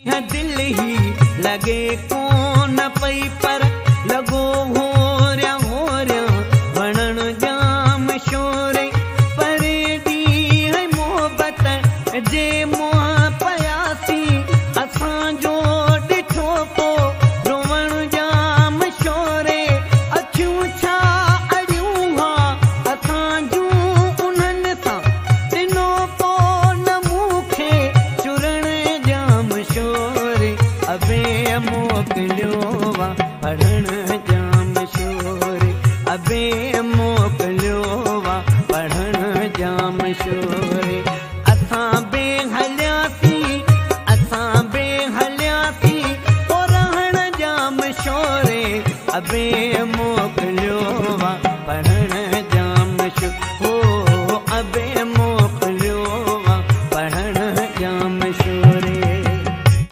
दिल ही लॻे कोन पई, पर लॻो होरिया होरिया वणण जाम शोरे। परे ॾींहुं मोहबत जे मुंहं पयासीं, असांजो ॾिठो पो रोवण जाम शोरे। अखियूं छा अड़ियूं हा असांजूं उन्हनि सां, ॾिनो पो न मूंखे चुरण जाम शोरे। अबे मोकिलियो आ पढ़ण जाम शोरे, अबे मोकिलियो आ पढ़ण जाम शोरे। असां बे हलियासीं, असां बे हलियासीं, पोइ रहण जाम शोरे। अबे